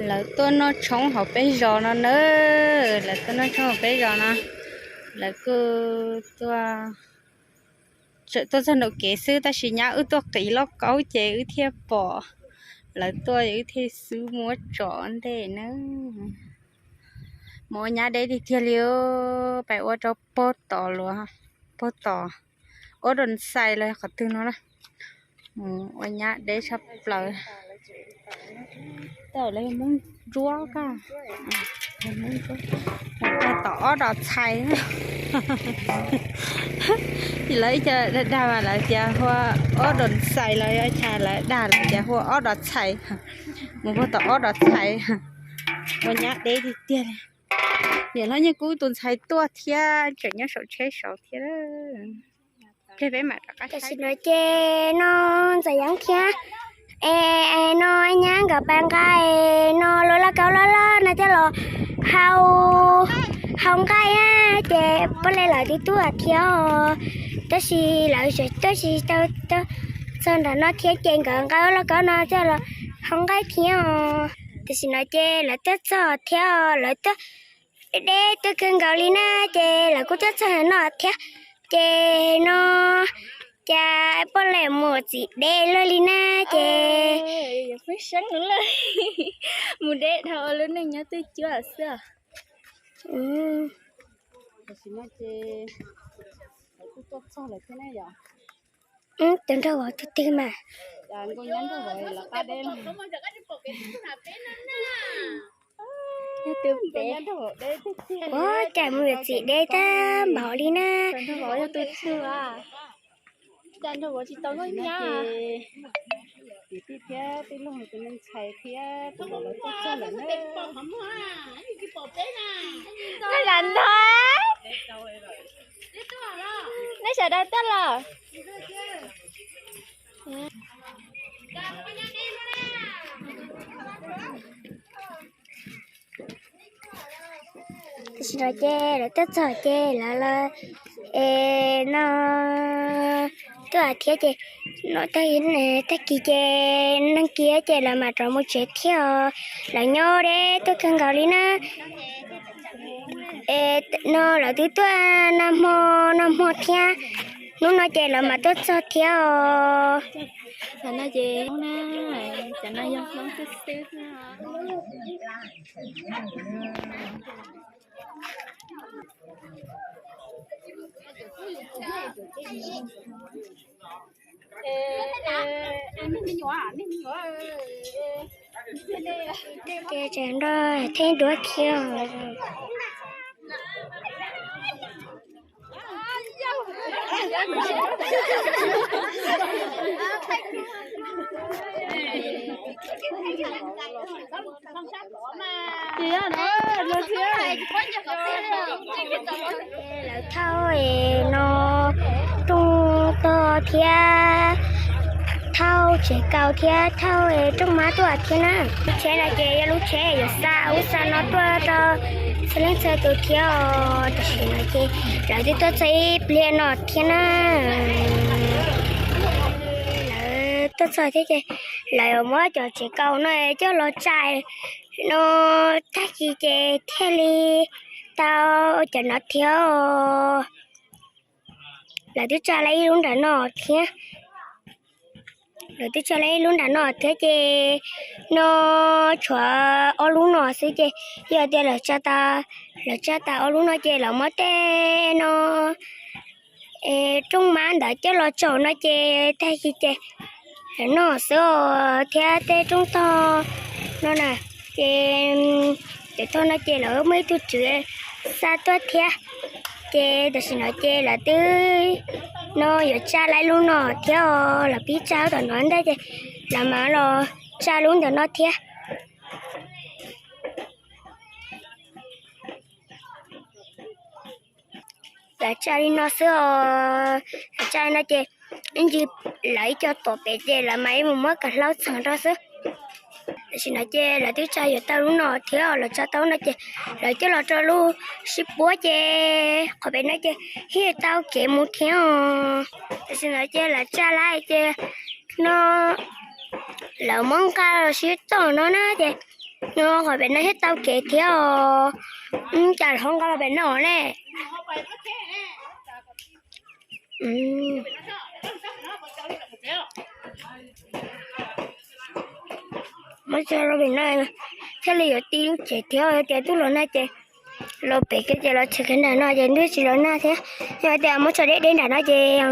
Lawv tuaj noj tshoob hauv peb zos no na, lawv tuaj noj tshoob hauv peb zos no, lawv kuj tuaj, tseem tuaj txog nraum kev xwb tab sis nyab wb tuaj qiv lauj kaub ces wb thiaj pom lawv tuaj, wb thiaj xub muab tsom ntej na. Mus ua nyab deb tiag tiag li, pais ua rau pog tom luas, pog tom Ob Doo Xais los qhov twg no na. Mus ua nyab deb tshaj plaws. Lawv Hmoob Ntsuab ka, tom Ob Doo Xais. Lawv ib co dag dag mas lawv tias hu ua Ob Doo Xais los yog cas lawv dag lawv tias hu ua Ob Doo Xais. Mus puag tom Ob Doo Xais, ua nyab deb tiag tiag li. Yog hlob Nyiaj Kub tus ntxhais tuaj thiab, tseem nyob saum tsheb saud thiab. Peb mam rov qab saib no ces no ntxawm yeeb thiab, es no nyab nkawd pab nqa no lub lauj kaub loj loj no coj los hau, hau nqaij ces poj le lawv twb tuaj thiab os. Tab sis lawv tseem tuaj tsis tau txog nram no thiab ces nkawd nqa lub lauj kaub no coj los hau nqaij thiab os. Tam sim no ces lawv tuaj txog thiab os, lawv tuaj deb tuaj kawg nkaus li na, ces lawv kuj tuaj txog no thiab. Ces no cas poj le mus txiv deb luaj li na, ces mus deb dhau lub neej nyob twj cuab xwb. Tam sim no ces lawv kuj tuaj txog lawm thiab na yom. Cov nraug vauv tus twg mas, ua cas mus yuav txiv deb tag npaum li na. Tsis tau noj nyab. Kwv tij thiab tij laug tus me ntxhais thiab tus muam lawv tuaj txog lawm na. Koj lam ntog, nej sawv daws tuaj los. Tam sim no ces lawv tuaj txog ces lawv los, es no tuaj thiab ces no tag kis ces neeg kiag ces lawv mam rov mus tsev thiab os. Lawv nyob deb tuaj kawg nkaus li na. Es no lawv twb tuaj nag hmo, nag hmo thiab, hnub no ces lawv mam tuaj txog thiab os. Cov no ces, cov no yog Hmoob xwb xwb. Ces tseem nrog theej duab thiab. Lawv thauj es no rooj tog thiab, thauj tsev kaus thiab, thauj es rooj mab tuaj thiab na. Lub tsheb no ces yog lub tsheb yuav xa ub xa no tuaj rau txhua leej txhua tus thiab os. Tam sim no ces lawv twb tuaj txog ib pliag no thiab na. Lawv tuaj txog thiab ces lawv yuav muab cov tsev kaus no coj los tsa no, tag kis ces thiaj li tau cov no thiab os. Lawv twb tsa lawm ib lub nram no thiab. Lawv twb tsa lawm ib lub nram no thiab ces no tshuav ob lub no xwb ces yog tias lawv tsa tas, lawv tsa tas ob lub no ces lawv muab tej no rooj mab ntawd coj los tsaum no ces tag kis ces lawv noj xwb os. Thiab tej rooj tog no na, ces cov tog no ces lawv muaj ib tug tswv xa tuaj thiab. Ces tam sim no ces lawv twb no yuav tsa lawm ib lub no thiab os. Lawv pib tsa tom no ntej ces lawv mam los tsa lub ntawm no thiab. Lawv tsa li no xwb os. Lawv tsa li no ces ib ntsis lawv ib co tom pem ces lawv mam ib mus muab kav hlaub txheem rau xwb. Tam sim no ces lawv twb tsa yuav tau lub no thiab, lawv tsa tau no ces lawv coj los rau lub sib puab ces qhov pem no ces thiaj tau kev mus thiab os. Tam sim no ces lawv tsa lawm ces no lawv muab nqa los sib tom no na ces Nyob qhov pem no thiab tau kev thiab os. Cas hov nqa los pem no ne? Muab tso rau pem no thiaj li yuav ti lub tsev thiab. Yog tias twb los nag ces los pem kiag ces los tshwm kiag nram no ces ntuj tsis los nag thiab. Yog tias muab tso deb deb nram no ces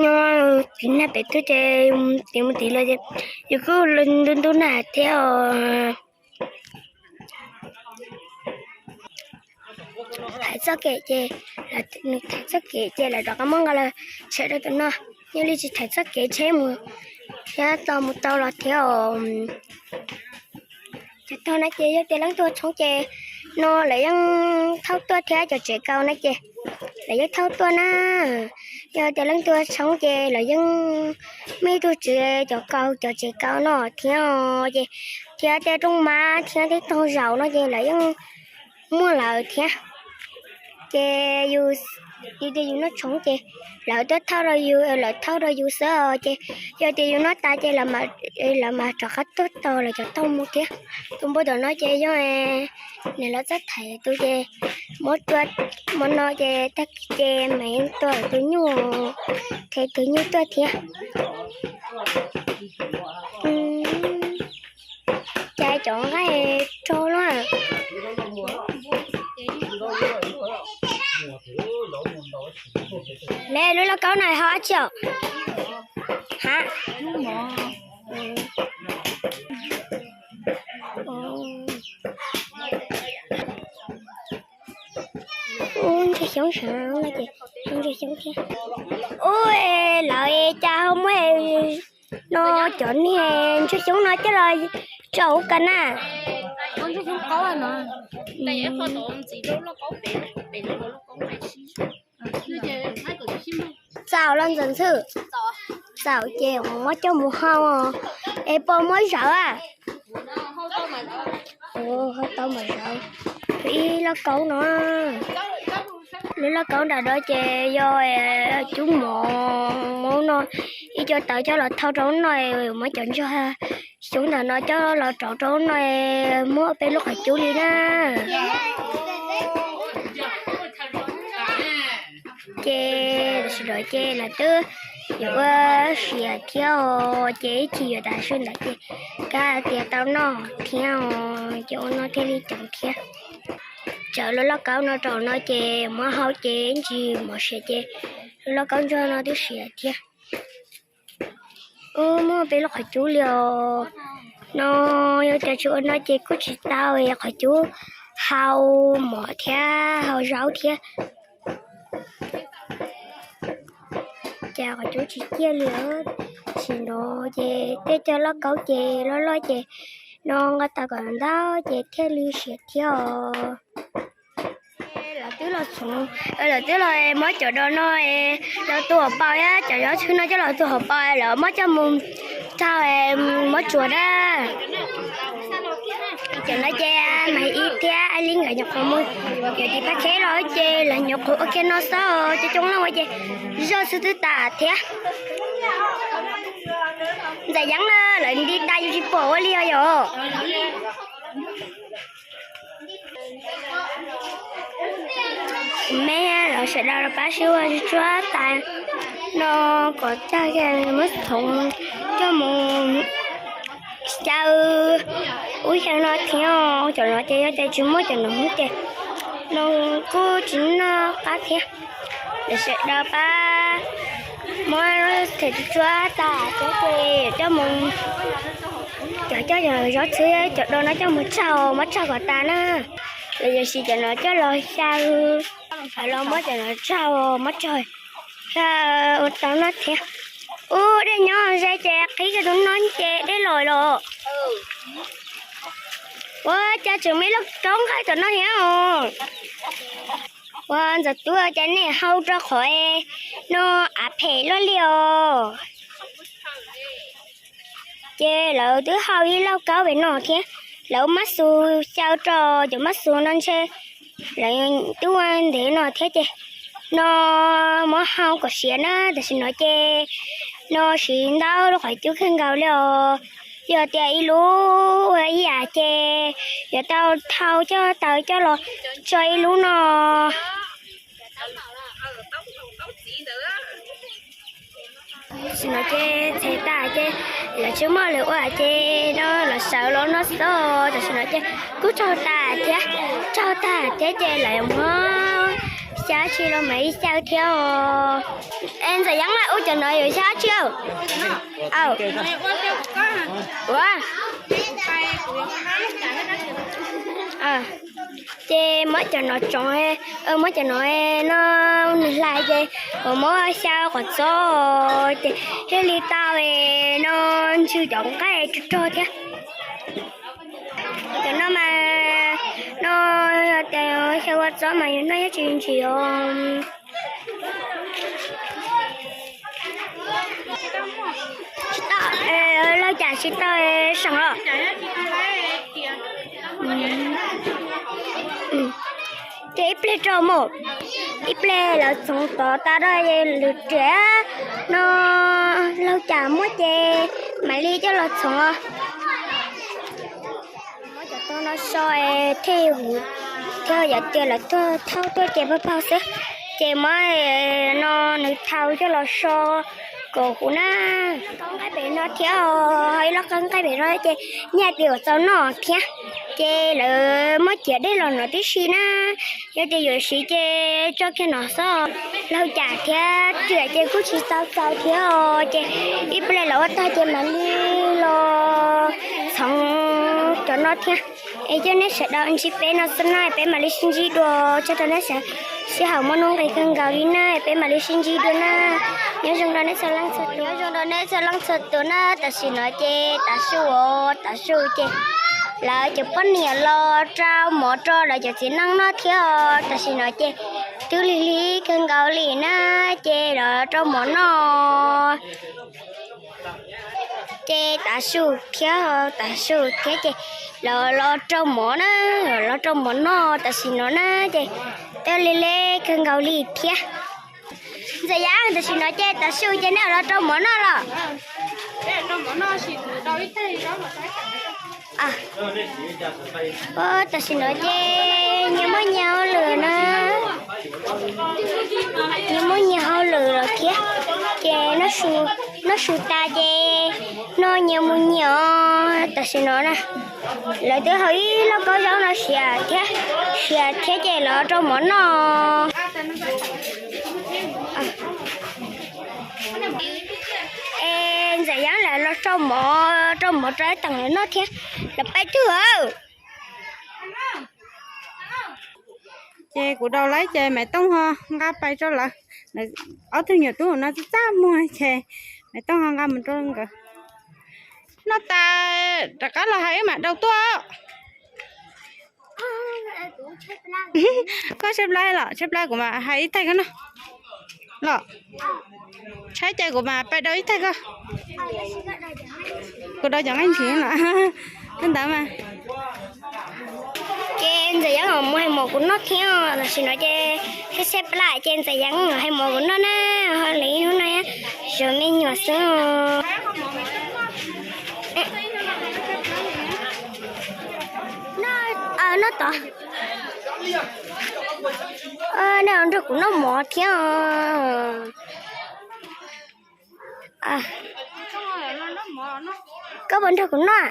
nyob tiv nag pem twg ces tiv mus tiv los ces yus kuj ntub ntub nag thiab os. Thaiv txoj kev ces, nws thaiv txoj kev ces lawv rov qab muab nqa los tshem rau tus no. Yog li tsis thaiv txoj kev tsheb mus thiab tau mus tau los thiab os. Cov tog no ces yog tias leej twg tshoob ces no lawv yeej thauj tuaj thiab, cov tsev kaus no ces lawv yeej thauj tuaj na. Yog tias leej twg tshoob ces lawv yeej muaj ib tug tswv cov kaus, cov tsev kaus no thiab os. Ces thiab tej rooj mab thiab tej toog zaum no ces lawv yeej muaj lawm thiab. Ces yus, yus tias yus noj tshoob ces lawv tuaj thauj rau yus, lawv thauj rau yus xwb os. Ces yog tias yus noj tas ces lawv mam rov qab tuaj tos lawv cov toog mus thiab. Tus npua tom no ces yog nws los txoj thaiv tus ces muab tua, muab no ces tag kis ces mam tua tus nyuj, them tus nyuj tuaj thiab. Cas cov nqaij rog luaj. Me lub lauj kaub no ho dab tsi os? Ha, ub, ntsuag xyoob sav no ces ntsuag xyoob thiab. Ub, lawv cas ho muab no cov niag ntsuag xyoob no coj los tso hauv kas na. Txaus los ntxawm ntxhw, txaus ces muab coj mus hau. Es puas muab zawv a? Hau tau mas zawv. Ib lauj kaub no, lub lauj kaub nram no ces yog cub mov no, ib co tawv coj los thau rau no, muab cov ntsuag xyoob ntawm no coj los rauv rau no, muab peb lub qhov cub li na. Ces tam sim no ces lawv twb yuav ua siav thiab os, ces ib chim yuav tas su ntawd ces kav tias tau noj thiab os, ces ua no thiaj li ceev thiab. Txawm lub lauj kaub no rau no ces muab hau ces ib ntsis mov siav ces lub lauj kaub ntsuag no twb siav thiab. Ub, muaj peb lub qhov cub li os. No yog tias tsis ua no ces kuj tsis tau qhov cub hau mov thiab hau zaub thiab. Cas qhov cub tsis ciaj li os. Tam sim no ces tej cov lauj kaub ces loj loj ces no nqa tau kom ntau ces thiaj li siav thiab os. Lawv twb los txhoov, lawv twb los muab cov dos no los tu hauv paus, cov zaub txhwb no coj los tu hauv paus, lawv muab coj mus txog muab tsuav na. Cov no ces Maiv Ib thiab Aib Lib nkawd nyuam qhuav mus yuav tiv phab tsheb los ces lawv nyuam qhuav ua kiag no xwb, coob coob leej ua ces zoj xwb twb tas thiab. Ntxawm Yeeb na, lawv nti tas yus tsis pom ua li os yom. Me los sawv daws los pab sib ua tsuab tas no kom tag, muab txhoov coj mus xyaw ub xyaw no thiab. Cov no ces yog tias tsis muaj cov no ces no kuj tsis noj qab thiab. Los sawv daws pab muab them tsuab tas thiab ces coj mus, cov coj cov zaub txhwb cov dos no coj mus tsau, muab tsau kom tas na. Los yog sis cov no coj los xyaw, los muab cov no tsau, muab tsau, ua tau noj thiab. Ub, dej nyob ze ces qhib kiag tus no ces dej los los. Ua cas tseem muaj ib lauj kaub nqaij tom no thiab os. Ua Ntxawm Tub, cas nej hau rau qhov no av phem luaj li os. Ces lawv twb hau ib lauj kaub pem no thiab, lawv mab xus xyaw rau cov mab xus no ntshe lawv twb ua ntev no thiab ces no muab hau kom siav na. Tam sim no ces no siv ntau lub qhov cub kawg nkaus li os. Yog tias ib lub ua ib yam ces yuav tau thau coj taws coj los tso ib lub no. Tam sim no ces txhais tas ces lawv tsis muaj lawv ua ces no los sawv los no xwb. Tam sim no ces kuj tsaug tas thiab, tsaug tas thiab ces lawv yuav muab xyaw tsi los mam li xyaw thiab os. Es Ntxawm Yeeb, ua cov no yuav xyaw tsi? Aw, ua ces muab cov no tsoov, muab cov no no nws hlais ces uas muab xyaw qhov txob ces thiaj li tau no ntsw cov nqaij rog rog thiab. Cov no mas no xyaw ua txob mas yus noj yeej tsis ntsim os. Tsis tau, lawv cas tsis tau seem los. Ces ib pliag rau mus, ib pliag lawv txhoov tod tas lwm riam no, lawv cas muab ces mam li coj los txhoov. Muab cov tog no so thiaj huv thiab, yog tias lawv tuaj thauj tuaj ces pag pag xwb. Ces muab no nws thau coj los so kom huv na. Nqaij pem no thiab, ib lub qab nqaij pem no ces nyaj tias yuav txaus noj thiab. Ces lawv muab ciav dej los no tib si na. Yog tias yuav siv ces tso kiag no xwb. Laug cas thiab riam ces kuj tsis tau txaus thiab os. Ces ib pliag lawv ua tag ces mam li los txhoov cov no thiab. Es coj nej sawv daws ntsib peb no xwb na, peb mam li sib ntsib dua. Tsaug rau nej sib haum muaj nuj nqis kawg nkaus li na, peb mam li sib ntsib dua na. Nyob zoo rau nej txhua leej txhua tus, nyob zoo rau nej txhua leej txhua tus na. Tam sim no ces tav su os, tav su ces lawv cov poj niam los rau mov rau lawv cov txiv neej noj thiab os. Tam sim no ces twb lig lig kawg nkaus li na, ces los rau mov noj. Ces tav su thiab, tav su thiab ces los los rau mov na, los rau mov noj tam sim no na, ces twb lig lig kawg nkaus li thiab. Ntxawm Yeeb, tam sim no ces tav su ces nej los rau mov noj los? Tam sim no ces nyias muaj nyias hauj lwm na, nyias muaj nyias hauj lwm los thiab. Ces noj su tas ces noj nyias mus nyias os. Tam sim no na, lawv twb hau ib lauj kaub zaub no siav thiab, siav thiab ces los rau mov noj. Es Ntxawm Yeeb lawv los rau mov, rau mov rau ib teem lawv noj thiab. Lawv pais twg? Ces kuv daus laib ces Maiv Tooj ho nqa pais rau lawv. Ob tug nyuam tub no txaj txaj muag ces Maiv Tooj ho nqa mus rau nkawd. Noj tas rov qab los hais wb mam daus tuaj. Koj tshaib plab los? Tshaib plab kuv mam hais ib taig koj noj los. Tshaib ces kuv mam pais daus ib taig koj. Kuv daus cov nqaij ntshis los. Koj ntawd mas. Ces Ntxawm Yeeb mus hais mov kuv noj thiab. Tam sim no ces tshaib tshaib plab ces Ntxawm Yeeb hais mov kuv noj na. Ho lawv ib hnub no zuag me nyuam xwb. Noj tod. Nej nrog kuv noj mov thiab. Koj puas nrog kuv noj?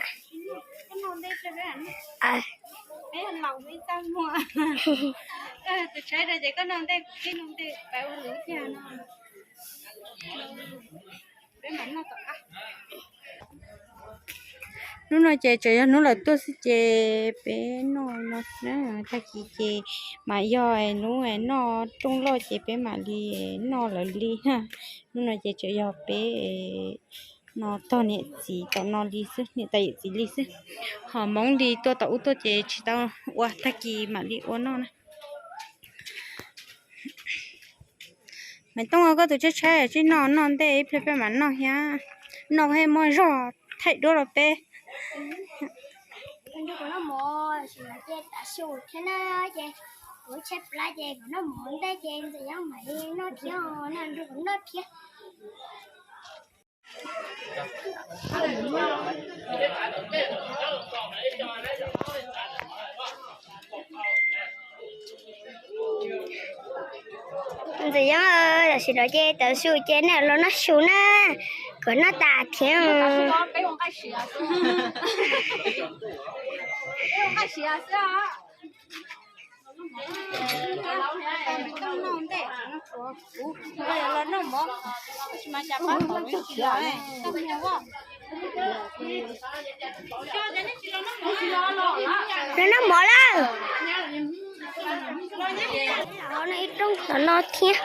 Hnub no ces tseem yog hnub lawv tuaj xwb ces peb noj no xwb na. Tag kis ces mas yog hnub noj rooj loj ces peb mam li noj lawv li na. Hnub no ces tseem yog peb no tog niam txiv tom no li xwb, niam tais yawm txiv li xwb. Ho Hmoob li tuaj tom ub tuaj ces tsis tau ua, tag kis mam li ua noj na. Maiv Tooj, koj tus tshaib tshaib tsij noj, noj ntej ib pliag peb mam noj thiab. Noj thiaj muaj zog thaij duab rau peb. Nrog kuv noj mov, tam sim no ces tav su thiab na, ces kuv tshaib plab ces kuv noj mov ntej ces Ntxawm Yeeb mam li noj thiab, noj nrog kuv noj thiab. Ntxawm Yob, tam sim no ces tawm su ces nej los noj su na, kom noj tas thiab. Noj mov lawm. Hov no ib rooj tom no thiab.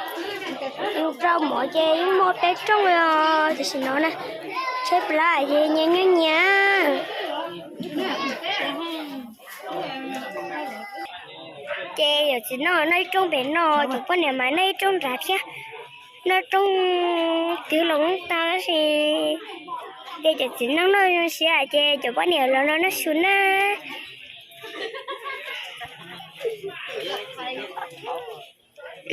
Rau mov ces yeej muaj peb rooj os, tam sim no na. Tsheb plab ces nyias nyob nyias. Ces yawm txiv Nooj noj ib rooj pem no, cov poj niam mas noj ib rooj nrad thiab. Noj rooj twg los tau tab sis ces cov txiv neej noj zoo siab ces cov poj niam los no noj su na.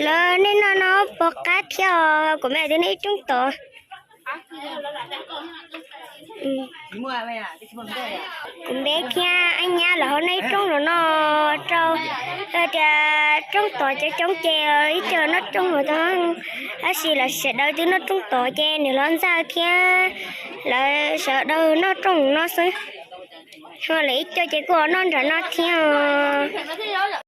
Lawv nej noj no puas qab thiab os, kuv me twb noj ib rooj tod. Kuv me thiab ab nyab lawv ho noj ib rooj los no rau, tias rooj tod coob coob ces ib co noj rooj los tau, tab sis lawv sawv daws twb noj rooj tod ces nws los ntxaws thiab, lawv sawv daws noj rooj no xwb. Ho lawv ib co ces kuj ho noj nram no thiab os.